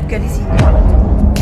gaggali siin jedha.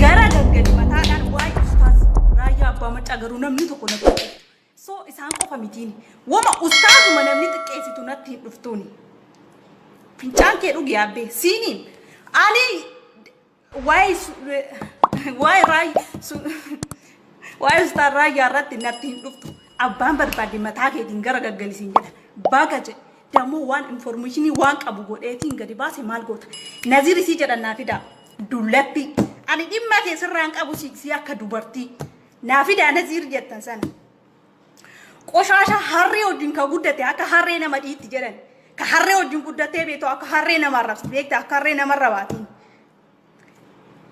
Gara gaggali mataadhaan. Waa'ee ustaaz Raayyaa Abbaa Maccaa garuu namni tokko natti hin dhuftu. So isaan qofa mitiin. Wama ustaazuma namni xiqqeessitu natti hin dhuftuuni. Fincaan kee dhugi abbee. Siiniin ani waa'ee waa'ee ustaaz Raayyaa irratti natti hin dhuftu. Abbaan barbaade mataa keetiin gara gaggali siin jedha. Baga jedhe. Dammoo waan information waan qabu godheetiin gadi baase maal goota? Nazir isii jedhan naa fidaa. Dullatti. Ani dhimma kee sirraan qabu si akka dubartii. Naa fidaa Nazir jettan sana. Qoshaasha harree wajjin ka guddate akka harree nama dhiitti jedhan. Ka harree wajjin guddatee beektu akka harree nama arrabsi beekta, akka harree namarra baatiin.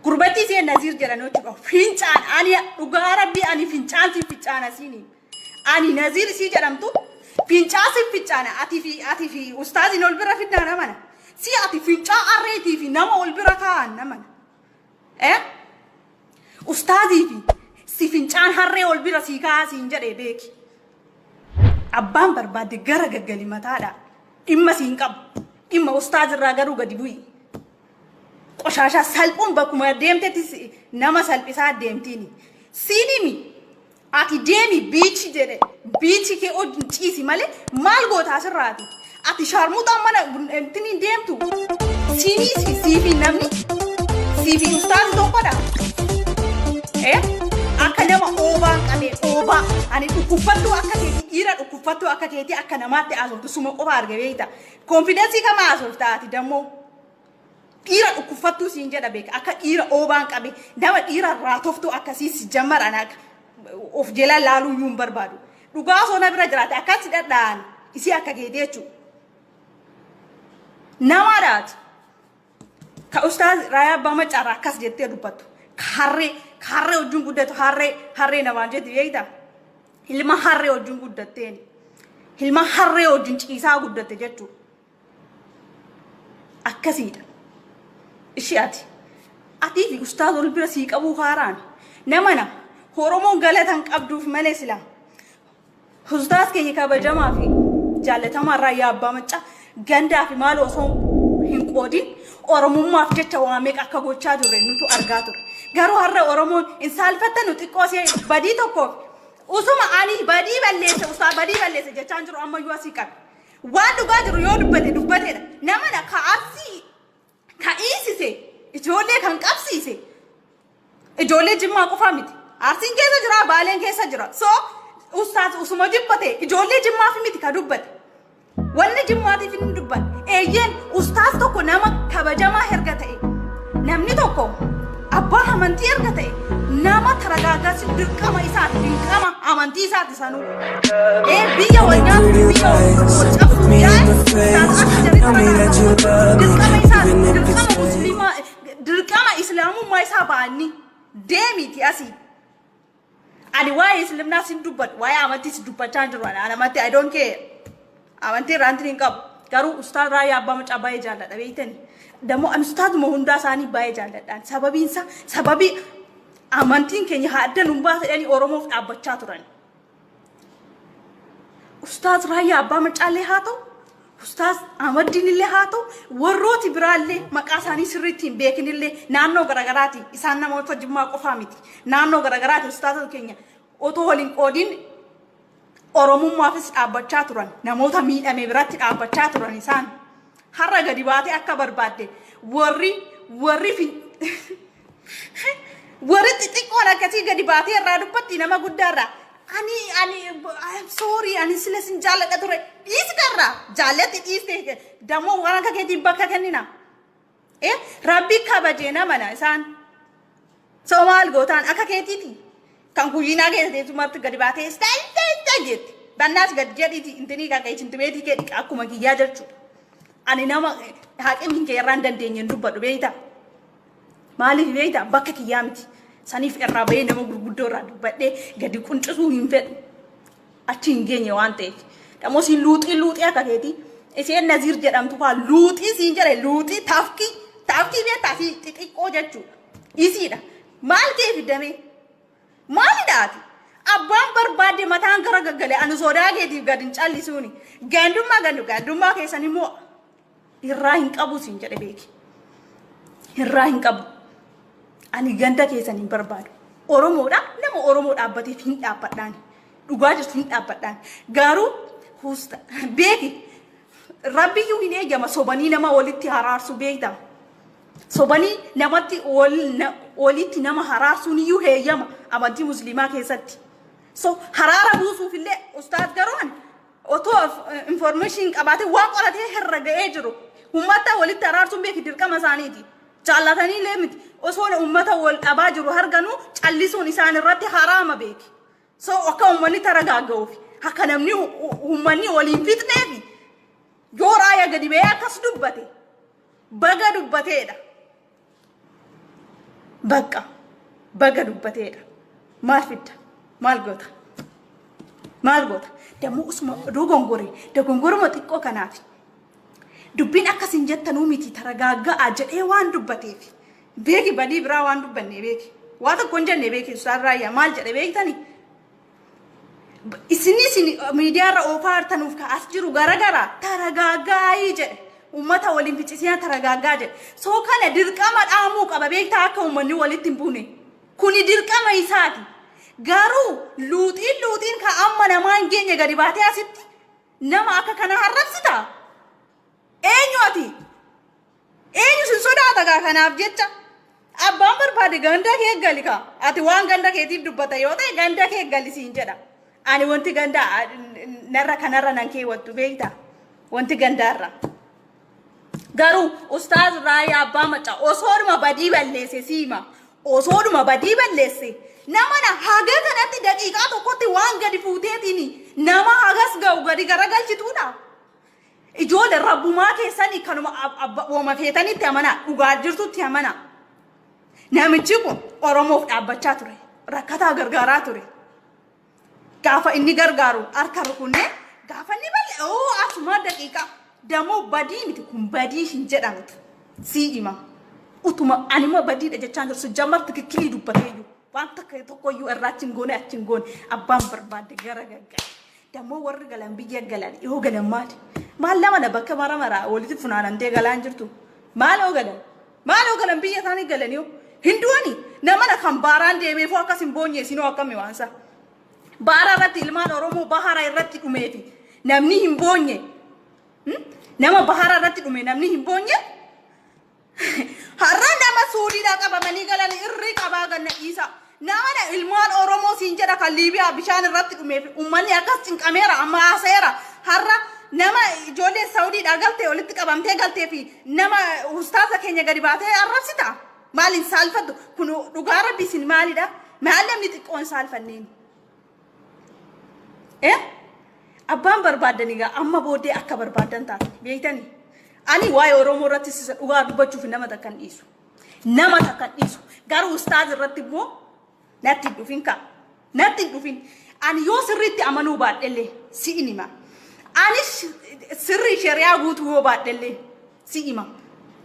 Gurbattii ishee Naziir jedhan jechuudha. Fincaan ani dhugaa rabbii ani fincaan si fincaana siini. Ani Naziir isii jedhamtu fincaan si fincaana. Ati fi ustaaziin ol bira finnaa namana. Si ati fincaa harreetii fi nama ol bira kaa'an namana. Eh? Ustaazii fi si fincaan harree ol bira sii kaa'aa siin jedhee beeki. Abbaan barbaadde gara gaggali mataadha. Dhimma siin qabu. Dhimma ustaaz irraa garuu gadi bu'i. Qoshaashaa salphuun bakkuma deemtetti nama salphisaa deemtiini. Siin himi. Ati deemi biichi jedhe, biichi kee wajjin ciisi malee maal goota asirraati? Ati shaarmuxaan mana intini deemtu. Siinii siifi namni siifi ustaazi tokkodha. Eh? Akka nama oobaan qabee oobaa ani dhukkubfattuu akka keetii, dhiira dhukkubfattuu akka keetii akka namaatti haasoftu suma qofa arge beekta. Confidence kama haasofta ati dammoo? Dhiira dhukkubfattuu siin jedha beeka, akka dhiira oobaan qabe nama dhiira raatoftuu akkasii si jammaran akka of jala laaluu iyyuu hin barbaadu. Dhugaa osoo na bira jiraate akkas dhadhaan isii akka keetii jechuudha. Namaadhaati. Ka ustaaz Raayyaa Abbaa Maccaarraa akkas jettee dubbattu. Ka harree, ka harree wajjin guddatu, harree harree namaan jetti beektaa? Ilma harree wajjin guddatteen. Ilma harree wajjin ciisaa guddatte jechuudha. Akkasiidha. Ishii ati. Atii fi ustaaz ol bira sii qabuu haaraan. Nama na Oromoon galatan qabduuf malee silaa. Ustaaz keenya kabajamaa fi jaallatamaa Raayyaa Abbaa Maccaa gandaa fi maal osoo hin qoodin Oromummaaf jecha waa meeqa akka gochaa turre nutu argaa ture. Garuu har'a Oromoon hin saalfattanu xiqqoo see badii tokkoof usuma ani badii balleesse, ustaaz badii balleesse jechaan jiru ammayyuu asii qabe. Waan dhugaa jiru yoo dubbate dubbateedha. Nama na ka Arsii ka iisise, ijoollee kan qabsiise ijoollee Jimmaa qofaa miti. Arsiin keessa jira, Baaleen keessa jira. So ustaaz usuma jibbate ijoollee Jimmaaf miti ka dubbate. Wanni Jimmaatiif inni dubbate. Eeyyeen, ustaaz tokko nama kabajamaa erga ta'e, namni tokko abbaa amantii erga ta'e, nama taragaagasi dirqama isaati, dirqama amantii isaati sanuu. Ee, biyya wal nyaatu, biyya wal cabsuuf yaa'e ustaaz akka jarri taragaagamu dirqama isaati, dirqama musliimaa, dirqama islaamummaa isaa ba'anii deemiiti asii. Ani waa'ee islimnaa sin dubbadhu, waa'ee amantii si dubbachaa hin jiru. Ani amantii I don't care. Amantii irraa wanti hin qabu. Garuu ustaaz Raayyaa Abbaa Macaa baay'ee jaalladha beektani. Dammoo ani ustaazuma hundaa isaanii baay'ee jaalladhaan. Sababiin isaa sababii amantiin keenya haa adda nun baasa jedhanii Oromoof dhaabbachaa turan. Ustaaz Raayyaa Abbaa Macaallee haa ta'u, Ustaaz Ahmaddiin illee haa ta'u, warrooti biraallee maqaa isaanii sirriitti hin beekinillee naannoo garagaraati. Isaan namoota Jimmaa qofaa miti. Naannoo garagaraati ustaazota keenya otoo waliin qoodiin Oromummaafis dhaabbachaa turan. Namoota miidhame biratti dhaabbachaa turan isaan. Har'a gadi baatee akka barbaadde warri xixiqqoon akkasii gadi baatee irraa dubbatti nama guddaarraa. Ani I'm sorry, ani sila sin jaalladha ture. Dhiisi karraa jaallatti dhiiste dammoo waan akka keetiin bakka kennina. Eh, Rabbi kabajee nama na isaan. So maal gootaan akka keetiiti? Kan kuyyinaa keessa teessu marti gadi baatee style style style jetti. Bannaas gadi jedhiiti intinii kakka isintimeetii kee dhiqa akkuma kiyyaa jechuudha. Ani nama haqni kee irraa hin dandeenye hin dubbadhu beektaa? Maaliif beektaa? Bakka kiyyaa miti. Saniif irraa bahee nama gurguddoo irraa dubbadhee gadi quncisuu hin fedhu. Achi hin geenye waan ta'eef. Dammoo siin luuxii luuxii akka keetii. Isheen Naziir jedhamtu faa luuxii siin jedhe, luuxii tafkii tafkii beektaa, si xixiqqoo jechuudha. Isiidha. Maal kee fidamee? Maalidha ati? Abbaan barbaadde mataan gara gaggale ani sodaa keetiif gad hin callisuuni. Gandummaa gandu gandummaa keessan immoo irraa hin qabu siin jedhe beeki. Irraa hin qabu. Ani ganda keessan hin barbaadu. Oromoodha, nama Oromoo dhaabbateef hin dhaabbadhaan. Dhugaa jirtu hin dhaabbadhaan. Garuu beeki, Rabbiyyuu hin eeyyama sobanii nama walitti haraarsuu, beekta. Sobanii namatti walitti nama haraarsuun iyyuu heeyyama amantii Musliimaa keessatti. So haraara buusuuf illee ustaaz garoon otoo information qabaatee, waan qoratee herra ga'ee jiru, uummata walitti araarsuun, beeki, dirqama isaaniiti. Jaallatanii illee miti, osoo uummata wal dhabaa jiru harganuu callisuun isaan irratti haraama, beeki. So akka uummanni taragaaga'uuf, akka namni uummanni waliin fixneefi yoo Raayyaa gadi ba'ee akkas dubbate, baga dubbateedha. Bakka baga dubbateedha. Maal fidda? Maal goota? Maal goota? Dammoo usuma dogongore, dogongoruma xiqqoo kanaaf. Dubbiin akkasin jettanuu miti, taragaaga'aa jedhee waan dubbateef. Beeki, badii biraa waan dubbanne, beeki. Waa tokko hin jenne, beeki. Ustaaz Raayyaa maal jedhe beektani? Isin miidiyaa irra oofaa jirtanuuf ka as jiru garagara, taragaagaayii jedhe. Uummata waliin ficcisiina, taragaaggaa jedhe. So kana dirqama dhaamuu qaba, beektaa, akka uummanni walitti hin buune. Kuni dirqama isaati. Garuu luuxiin luuxiin ka amma namaa hin geenye gadi baatee asitti nama akka kana harrabsita. Eenyu ati? Eenyu sin sodaata gaa kanaaf jecha? Abbaan barbaade ganda kee gali kaa. Ati waan ganda keetiif dubbata yoo ta'e, ganda kee gali siin jedha. Ani wanti ganda narra kanarra nan keewwattu, beektaa? Wanti gandaarra. Garuu Ustaaz Raayyaa Abbaa Macaa osoodhuma badii balleesse siima. Osoodhuma badii balleesse, nama na haga kanatti daqiiqaa tokkotti waan gadi fuuteetiin nama hagas ga'u gadi garagalchituudha. Ijoollee, rabbumaa keessanii kanuma wooma feetanitti amanaa, dhugaa jirtutti amanaa. Namichi kun Oromoof dhaabbachaa ture. Rakkataa gargaaraa ture. Gaafa inni gargaaru harka rukunnee, gaafa inni balle oo asuma daqiiqaa damoo badii miti kun, badii hin jedhamtu. Sii hima. Utuma anima badiidha jechaan jiru jammar tikikkilii dubbateeyyuu waan takka tokkoyyuu irraa achi hin goone, achi hin goone, abbaan barbaadde gara gaggare. Dammoo warri galan biyya galan yoo galan maali? Maal lama na bakka mara maraa walitti funaanamtee galaan jirtu? Maal yoo galan? Maal yoo galan, biyya isaanii galan yoo? Hin du'ani, nama kan baaraan deemeefuu akkas hin boonye, isinoo akkami waansa? Baara irratti ilmaan Oromoo bahara irratti dhumeefi namni hin boonye. Nama bahara irratti dhume namni hin boonye. Har'a nama Suudiidhaa qabamanii galan irri qabaa ganna dhiisa. Nama ilmaan Oromoo siin jedha kan Liibiyaa bishaan irratti dhumeef uummanni akkas cinqameera, amma haasa'eera. Har'a nama ijoollee Saudiidhaa galtee walitti qabamtee galtee fi nama ustaaza keenya gadi baatee arrabsita. Maaliin saalfattu? Kun dhugaa Rabbi isin maalidha? Maal namni xiqqoon saalfanneen? Eh? Abbaan barbaaddan egaa amma booddee akka barbaaddan taate, beektanii? Ani waa'ee Oromoo irratti sisa dhugaa dubbachuuf nama takka hin dhiisu. Nama takka hin dhiisu. Garuu ustaaz irratti immoo natti hin dhufin kaa. Natti hin dhufin. Ani yoo sirriitti amanuu baadhellee si hima. Ani sirrii shari'aa guutuu yoo baadhellee si hima.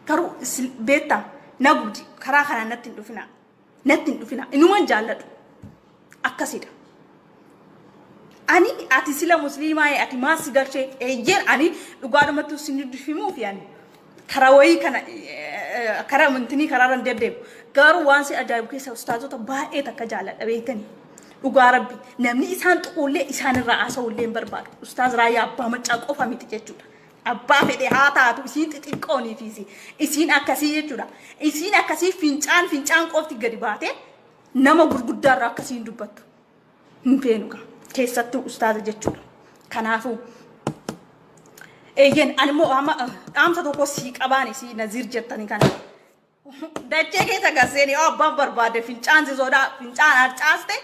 Garuu beektaa, na gubdi, karaa kanaan natti hin dhufina. Natti hin dhufina. Inuman jaalladhu. Akkasidha. Ani ati sila Musliimaa, ati maal si galchee? Eeyyeen, ani dhugaadhumatti sin himuufi ani karaa wayii kana karaa amantinii karaa irra deddeemu. Garuu waan si ajaa'ibu keessa ustaazota baay'ee takka jaalladha, beektanii. Dhugaa Rabbi, namni isaan tuquullee isaan irraa haasa'ullee hin barbaadu. Ustaaz Raayyaa Abbaa Maccaa qofa miti jechuudha. Abbaa fedhe haa taatu, isiin xixiqqoonii fi isiin akkasii jechuudha. Isiin akkasii fincaan fincaan qofti gadi baatee nama gurguddaarraa akkasiin dubbattu. Hin feenu gaa, keessattuu ustaaza jechuudha. Kanaafuu eeyyeen, ani immoo amma dhaamsa tokko sii qabaani, sii Naziir jettanii kana. Dachee keessa gaseeni yoo abbaan barbaade fincaan si sodaa fincaan harcaaste,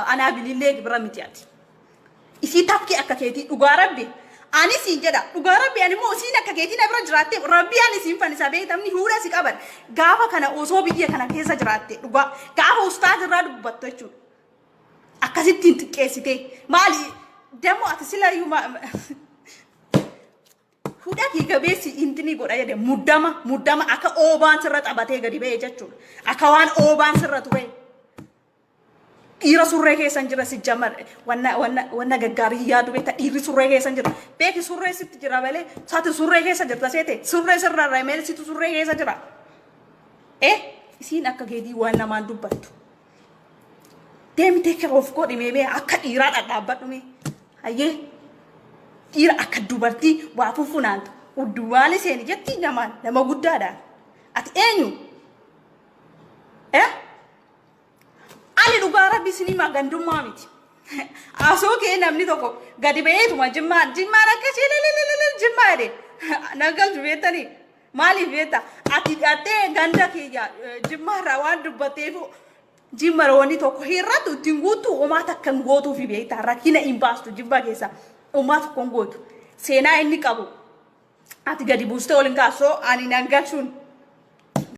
anaa bilillee bira miti ati. Isii tafkii akka keetii, dhugaa Rabbi. Ani siin jedha, dhugaa Rabbi, ani immoo isiin akka keetii na bira jiraatte, Rabbi ani siin fannisa, beektamni huudha si qaban. Gaafa kana osoo biyya kana keessa jiraatte, dhugaa gaafa ustaaz irraa dubbattu jechuudha. Akkasittiin xiqqeessitee maali dammoo ati silayyuu hudha kee gabeessi intini godha jedhe, muddama muddama akka oobaan sirra taphatee gadi ba'e jechuudha. Akka waan oobaan sirra ture. Dhiira surree keessa hin jira si jamar, wanna wanna wanna gaggaarii yaadu beekta, dhiirri surree keessa hin jira. Beeki, surree sitti jira malee, sati surree keessa jirta seete, surree sirra irra malee situ surree keessa jira. Eh? Isiin akka keetii waan namaan dubbattu. Deemtee kee of godhi mee akka dhiiraa dhadhaabbadhu mee. Hayyee dhiira akka dubartii waa fufunaantu udduwaali seeni jetti namaan nama guddaadhaan. Ati eenyu? Eh? Ani dhugaa rabbi isinii maa gandummaa miti. Asoo kee namni tokko gadi ba'eetuma jimmaa jimmaan akkasii lelelelele jimmaa jedhe nan galchu beektanii. Maaliif beekta? Ati dhattee ganda kiyya jimmaarraa waan dubbatteef jimma wanni tokko hir'atu ittiin guuttu homaa takka hin gootuufi beekta. Rakkina hin baastu jimma keessa homaa tokko hin gootu. Seenaa inni qabu ati gadi buustee ol hin kaasoo ani nan galchuun.